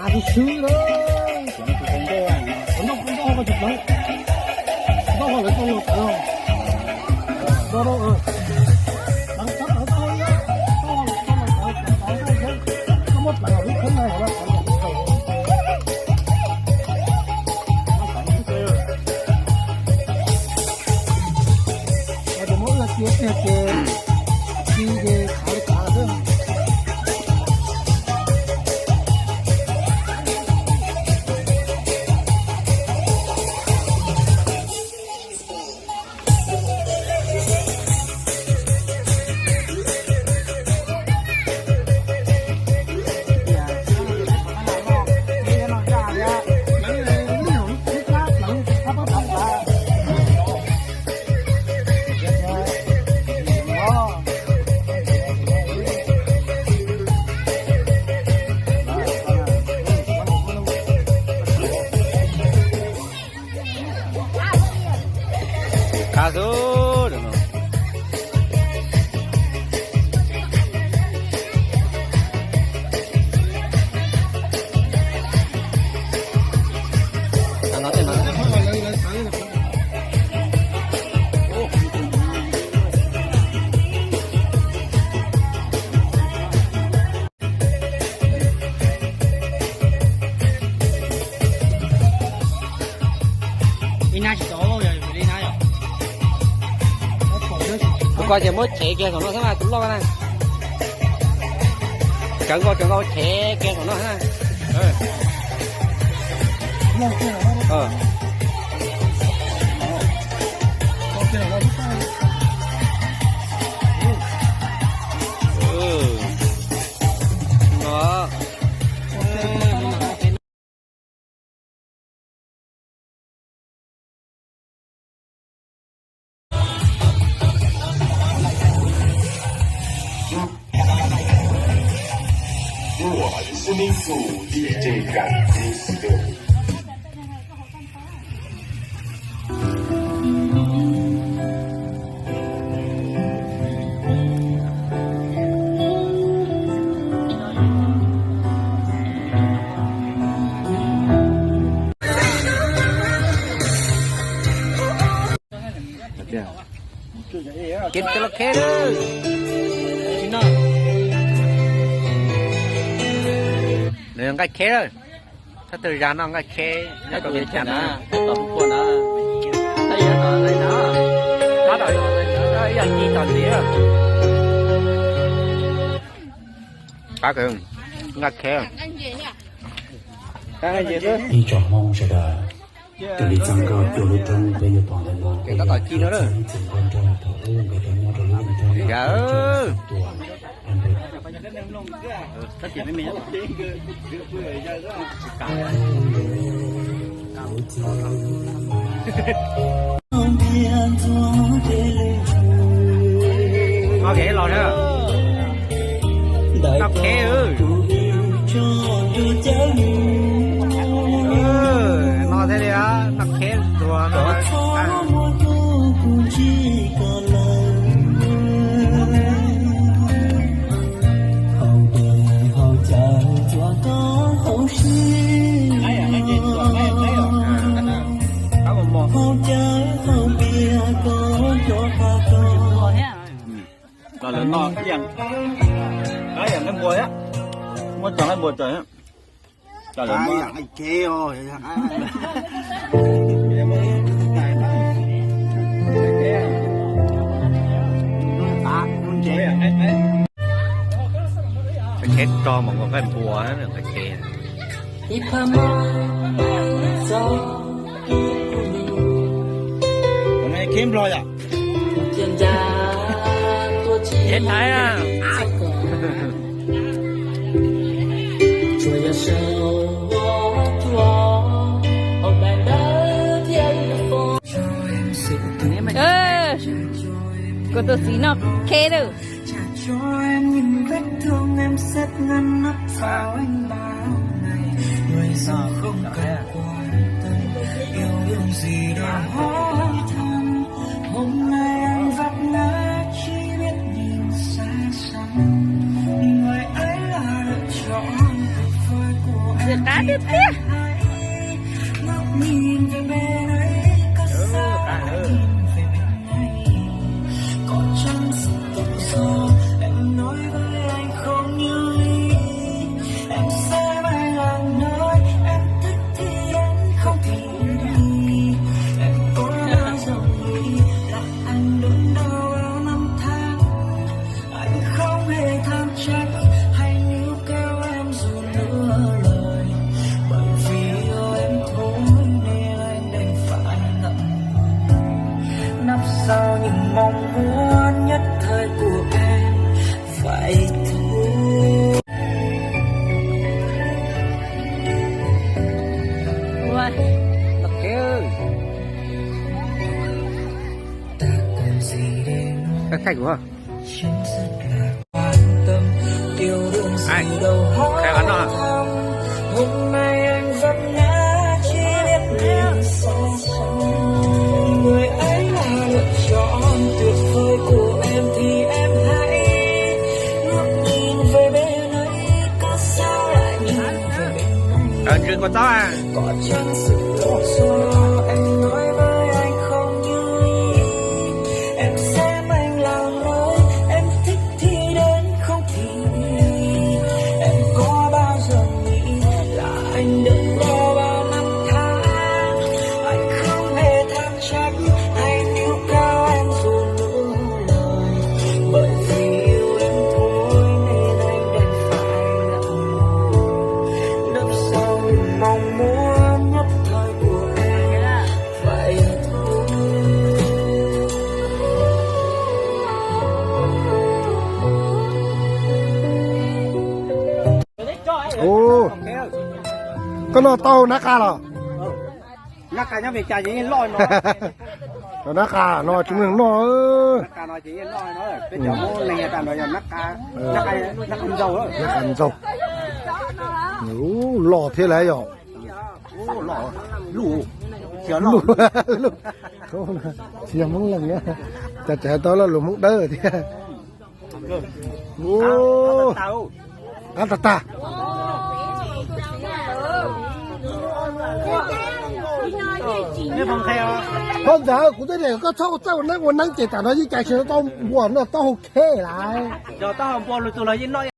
Xwb xwb na. Cov no kuv tau ntau, kuv tau ntau hauv ko tsis pleev. Ntau hauv lawv tau los tawv. Ntau ntau, pleev tau pleev tau hauv, tau los tau los tawv tawv tau tau, koj muab pleev hauv lub kheeb na, hauv lub kheeb na. Ces muab ua tiag tiag ces ci ces khav li khav xwb. Qab xwb no. Tus ko ces muab chev kiag saum no xwb na, tus loj na. Cov nkaus cov nkaus chev kiag saum no xwb na. Kev cov los kheb lawm. Nws nqaij kheb lawm. Thawj tug zag no nqaij kheb nyob rau Vias Cas na. Ib yam ci tom ntxiv. Qab kawg, nqaij kheb. Ib tsoom Hmoob sawv daws, raws li txoj nkauj cuaj lub roob peb yuav pom ntawm no, peb yuav txhawb ib txwm nkauj nraug thaum ub nkawd rov nyob rau lub nroog no, tuaj. Noj kev los na. Noj kev. Noj thiab li, noj kev tuag no. Los lawv noj ib yam, ib yam nqaij npua thiab, muab cov nqaij npua tso. Cov lawv noj ib yam nqaij kheb os. Nqaij kheb rog mas nqaij npua, nqaij kheb. Kheb Nplog yom? Kheb Thaib a. Kuv tus txiv noj kheb lawm. Nws qab tiag tiag. Anh không hề than trách hay níu kéo em dù nửa lời, bởi vì yêu em thôi nên anh đành phải ngậm ngùi. Nấp sau những mong muốn nhất thời của em vậy thôi. Ua, lộc kiu. Các khách đúng không? Ai, khai quán nọ hả? Hôm nay anh vấp ngã chỉ biết nhìn xa xăm. Người ấy là lựa chọn tuyệt vời của em thì em hãy ngước nhìn về bên ấy, cớ sao lại nhìn về bên này. Ờ, truyền của cháu à. Có chăng sự lộn xộn em nói với anh không như ý. Em xem anh là lối, em thích thì đến, không thì đi. Em có bao giờ nghĩ là anh đợi lo bao năm tháng. Anh không hề than trách hay níu kéo em dù nửa lời. Bởi vì yêu em thôi nên anh đành phải ngậm ngùi. Nấp sau những mong muốn nhất thời của em vậy thôi. Ub, koj noj tau nab qa los? Nab qa nyob Mes Kas ces yeej loj no. Nab qa no tsis muaj neeg noj. Nab qa ntxaug. Ub, loj thiab lawm yog. Tsis yog Hmoob Leeg, cas tseem hais tau lo lus Hmoob Dawb thiab. Qab tag tag. Hov ntawd kuv twb tias koj txhob ua txawj ua neeb ua neeb ces tam no yeej cais tsis tau npua no taub hau kheb lawm.